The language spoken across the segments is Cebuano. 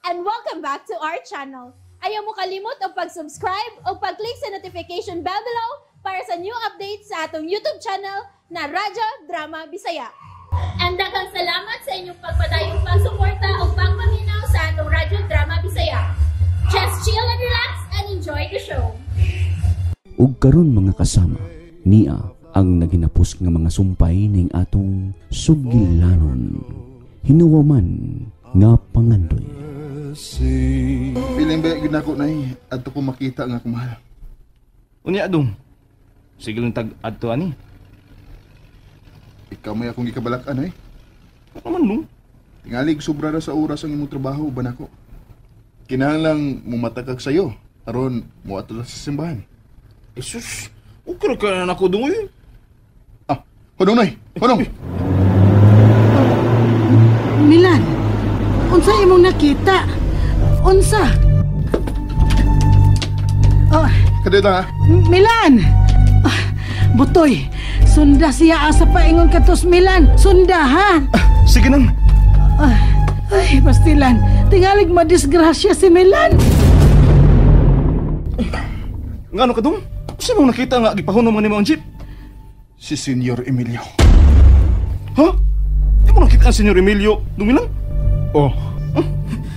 And welcome back to our channel. Ayaw mo kalimot og pag-subscribe o pag-click sa notification bell below para sa new updates sa atong YouTube channel na Radyo Drama Bisaya. And daghang salamat sa inyong pagpadayong pagsuporta o pagpaminaw sa atong Radyo Drama Bisaya. Just chill and relax and enjoy the show. Ug karon, mga kasama, nia ang naghinapos nga mga sumpay ning atong sugilanon. Hinuwaman nga pangandoy. Feeling ba gyud nako, nay, adto ko makita nga akong mahal. Unya, dong. Sige lang tag adto ani. Ikaw may akong gikabalak-an ay. Ano man, dong? Tingalig sobra ra sa oras ang imong trabaho uban ako. Kinahanglang mumatakag sayo aron moadto ta sa simbahan. Jesus, okay ra ka na nako, dong, oy. Ah, hunong, nay, hunong. Milan, unsa imong nakita? Unsa? Oh, Kadto lang ha. Milan! Ah, Butoy, sunda siya asa paingon katos, Milan. Sunda ha. Sige nang. Ah, ay, pastilan. Tingalig madisgrasya si Milan. Ngano ka, dong? Unsa mong nakita nga gipahunong man nimo ang jeep? Si Senyor Emilio. Ha? Di mo nakita ang Senyor Emilio, Dumilang? Oh,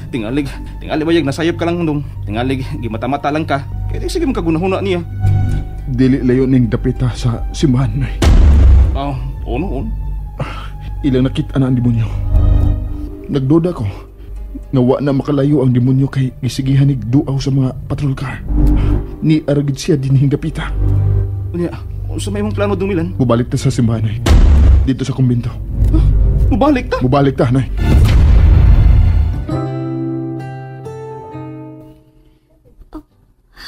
Tingalig, tingali bayag nasayop ka lang, dong. Tingalig gimata-mata lang ka. Kaya di sige makagunahuna niya. Dili layo ning dapita sa simbahan, nay. Ah, ono on. Ilang nakita na ang demonyo. Nagduda ko nga wa na makalayo ang demonyo kay gisigihan nig duaw sa mga patrol car. Ni aragid siya dinhing dapita. Unya, unsa may imong plano, Dumilan? Mubalik ta sa simbahan, nay. Dito sa kumbento. Mubalik ta. Mubalik ta, nay.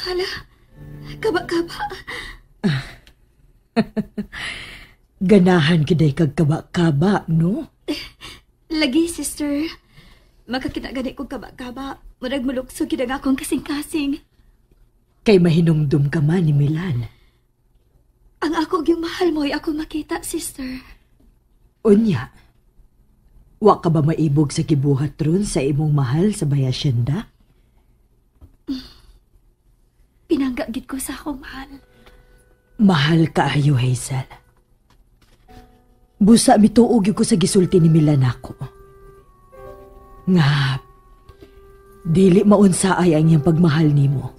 Hala, kaba-kaba. Ganahan giday kag kaba-kaba, no? Lagi, sister. Makakita gani kong kaba-kaba. Murag mulukso gid ang akong kasing-kasing. Kay mahinumdum ka man ni Milan. Ang ako gyung mahal mo ay ako makita, sister. Unya, wa ka ba maibog sa gibuhat ron sa imong mahal sa bayasyenda? Pinangga gid ko sa akong mahal. Mahal kaayo, Hazel. Busa mituo gyud ko sa gisulti ni Milan ako. Nga, dili maunsaay ang iyang pagmahal nimo.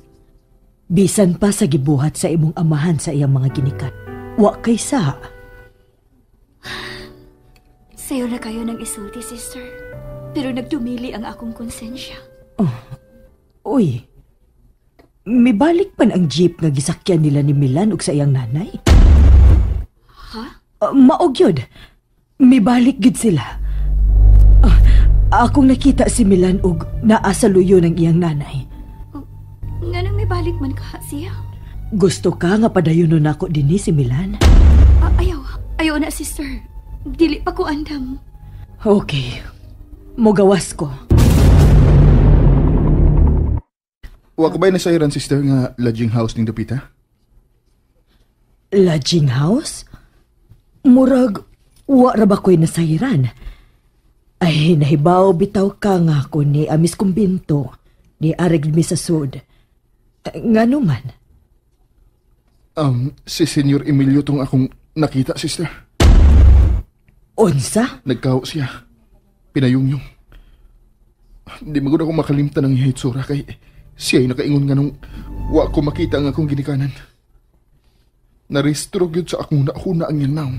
Bisan pa sa gibuhat sa imong amahan sa iyang mga ginikan. Wa kay sa. Sayo na kayo ng isulti, sister. Pero nagdumili ang akong konsensya. Uy, mibalik man ang jeep nga gisakyan nila ni Milan ug sa iyang nanay. Ha? Mao gyud. Mibalik gyud sila. Ah, akong nakita si Milan ug naa sa luyo ng iyang nanay. Nganong may balik man ka siya? Gusto ka nga padayonon nako dinhi si Milan? Ah, ayaw. Ayaw na, sister. Dili pa ko andam. Okay. Mugawas ko. Wa ka ba'y nasayran, sister, nga lodging house ning dapita? Lodging house? Murag, wa ra ba ko'y nasayran? Ay, nahibaw bitaw ka nga ko ni Amis Kumbinto, ni Arig mi sa sud. Ngano man? Si Senyor Emilio tong akong nakita, sister. Unsa? Nagkaho siya. Pinayungyong. Di magud ako makalimtan ang iyang hitsura kay siya'y nakaingon nga nung wa ko makita ang akong ginikanan. Narestro gyud sa akong nahuna ang iyang naong.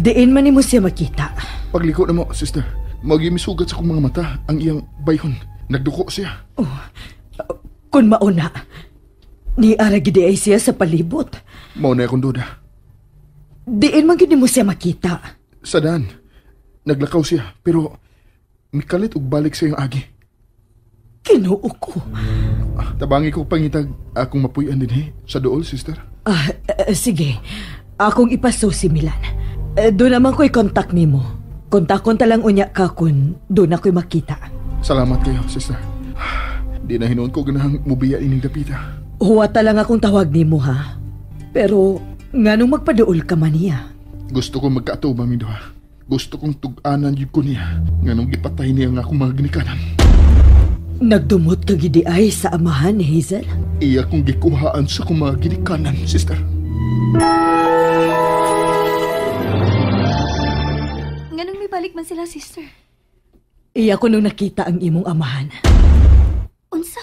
Diin man nimo siya makita. Pagliko na mo, sister, magimisugat sa akong mga mata ang iyang bayhon. Nagduko siya. Kung mauna, ni Aragide ay siya sa palibot. Mao na akong duda. Diin man gyud nimo siya makita. Sa daan, naglakaw siya, pero mikalit og balik sa iyang agi. Kinuo ko. Ah, tabangi ko pangitag akong mapuy-an dinhi sa duol, sister. Ah, sige. Akong ipaso si Milan. Doon naman ko'y contact nimo. Kontak-konta lang unya ka kun doon ako'y makita. Salamat kayo, sister. Di na hinuon ko ganahang mubiya ining dapita. Huwata lang akong tawag nimo ha. Pero nganong magpaduol ka man niya? Gusto ko magkaatubang mi duha. Gusto kong tug-anan jud ko niya nganong gipatay niya ang akong mga ginikanan. Nagdumot ka gidi ay sa amahan ni Hazel? Iya kong gikuhaan sa akong mga ginikanan, sister. Nganong may balik man sila, sister? Iya ko nung nakita ang imong amahan. Unsa?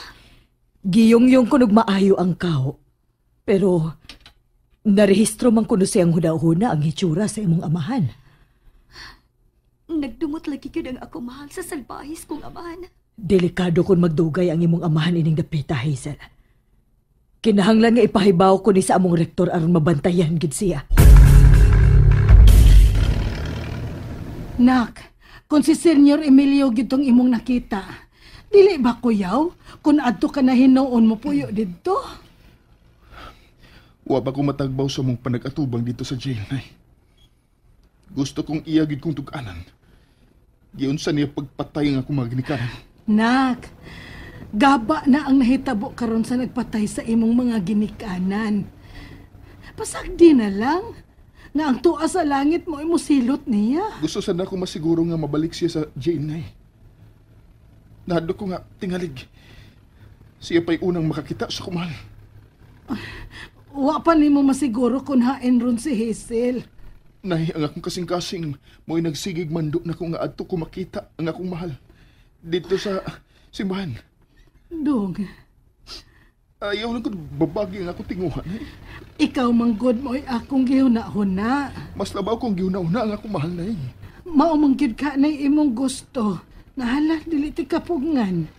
Giyong-yong ko maayo ang kao. Pero narehistro man kuno siyang huna-huna ang hitsura sa imong amahan. Nagdumot lagi gyud ang ako mahal sa salbahis kong amahan. Delikado kung magdugay ang imong amahan ining dapita, Hazel. Kinahanglan nga ipahibaw ko ni sa among rektor aron mabantayan gid siya. Nak, kung si Senyor Emilio gitong imong nakita, dili ba kuyaw kung adto ka na hinuon mo puyo didto? Wa pa ko matagbaw sa mong panag-atubang dito sa jail, nay. Gusto kong iya gid kong tug-anan. Giunsa niya pagpatay nga akong mga ginikanan. Nak, gaba na ang nahitabo karon sa nagpatay sa imong mga ginikanan. Pasagdi na lang nga ang tuwa sa langit mo ay musilot niya. Gusto sana ako masiguro nga mabalik siya sa jail, nay. Nahadlok ko nga tingalig. Siya pa'y unang makakita sa kumahal. Wa pa nimo masiguro kung hain ron si Hazel. Nay, ang akong kasing-kasing mo'y nagsigig mando na kung nga adto ko makita ang akong mahal. Dito sa simbahan. Dong. Ayaw lang ko babagi ang akong tinguhan. Eh. Ikaw manggod mo'y akong gihuna-huna. Mas labaw kong gihuna-huna ang akong mahal na eh. Mao manggod ka na imong gusto. Nahala, dili ti kapugngan.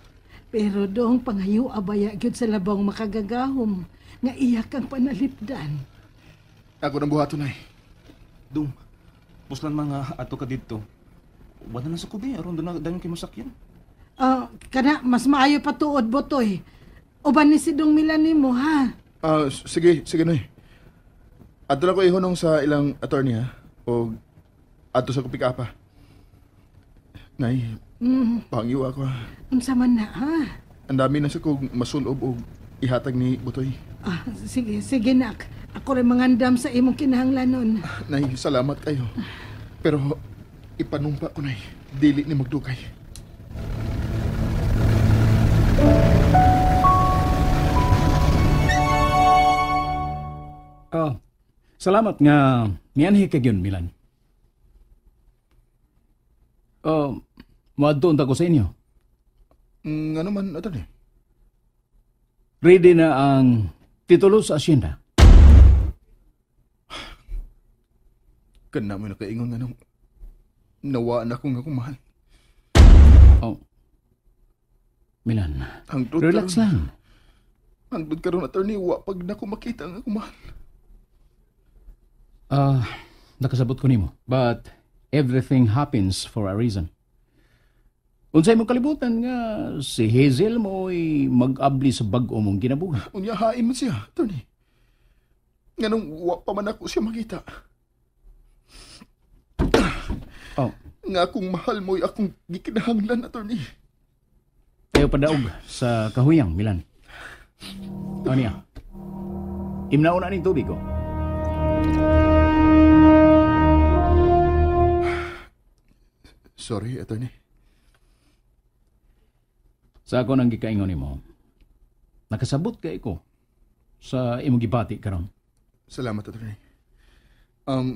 Pero dong panghayo abaya gyud sa labong makagagahom nga iya kang panalipdan. Ako nang buhaton ay. Dong, puslan mga ato ka dito. Wala na sa kubi, aron doon na dayon kay masakyan. Kana, mas maayo patuod, Botoy. Uban ni si Dong Milan nimo, ha? Sige, sige, Noy. Ato na ko ihunong sa ilang attorney, ha? O ato sa kupik apa. Nay, pangyo ako, ha? Unsa man na, ha? Ang dami na sa kong masulob o ihatag ni Botoy. Sige, sige, nak. Ako rin mangandam sa imong kinahanglanon. Nay, salamat kayo. Pero ipanumpa ko, Nay. Dili ni magdugay. Oh, salamat nga mianhi ka gyud, Milan. Oh, moadto unta ko sa inyo. Ano man, attorney? Ready na ang titulo sa asyenda. Kana mo nakaingon nga nung nawaan akong akong mahal. Oh. Milan, hangtod relax lang. Hangtod karon, attorney, wa pag nako makita ang akong mahal. Nakasabot ko nimo. But everything happens for a reason. Unsay mo kalibutan nga si Hazel mo'y mag-abli sa bag-o mong kinabuhi. Unya hain man siya, attorney. Nganong wa pa man ako siya makita. Oh. Nga akong mahal mo'y akong gikinahanglan, attorney. Tayo padaog sa kahuyang, Milan. Ano niya? Imnaon na ning tubig ko. Sorry, attorney. Sa ako nang gikaingon nimo, nakasabot kay ko sa imong gibati karon. Salamat, attorney.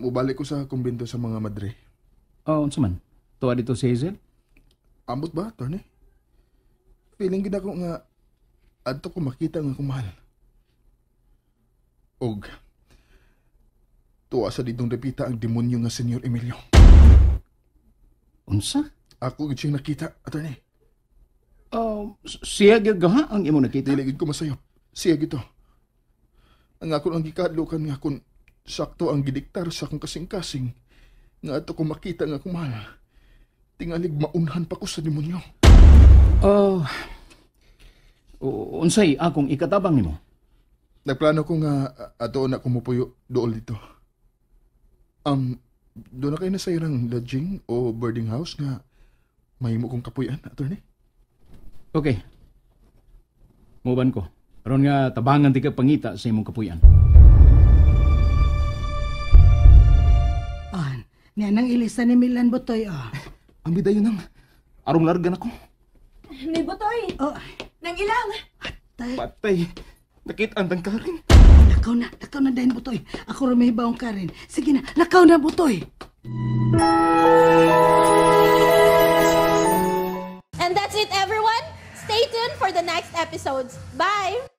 Ubalik ko sa kumbento sa mga madre. Oh, unsa man? Tuwa dito si Hazel? Ambot ba, attorney? Feeling gid ako nga adto ko makita nga akong mahal. Og tuwa sa ditong repita ang demonyo nga Senyor Emilio. Unsa? Ako gid siyang nakita, attorney. Siya gyud ha ang imong nakita? Dili gid ko masayop. Siya gid to. Ang ako ang gikadlukan nga kun sakto ang gidiktar sa akong kasing-kasing nga ato ko makita nga akong mahal. Tingalig maunhan pa ko sa demonyo. Unsay akong ikatabang nimo? Nagplano ko nga ato na kumupuyo dool dito. Doon na kayo na sa irang lodging o boarding house nga mahimo kong kapuyan, attorney. Okay. Muban ko. Aron nga tabangan ti ka pangita sa imong kapuyan. Niya nang ilisa ni Milan Botoy, oh. Ang bidayon nang arong largan ako. Ni Butoy. Oh, Nang ilang. tay. Patay. Nakita ang Karin. Lakaw na dahin, Butoy. Ako ra may bawang Karen. Sige na, lakaw na, Butoy. And that's it, everyone. Stay tuned for the next episodes. Bye!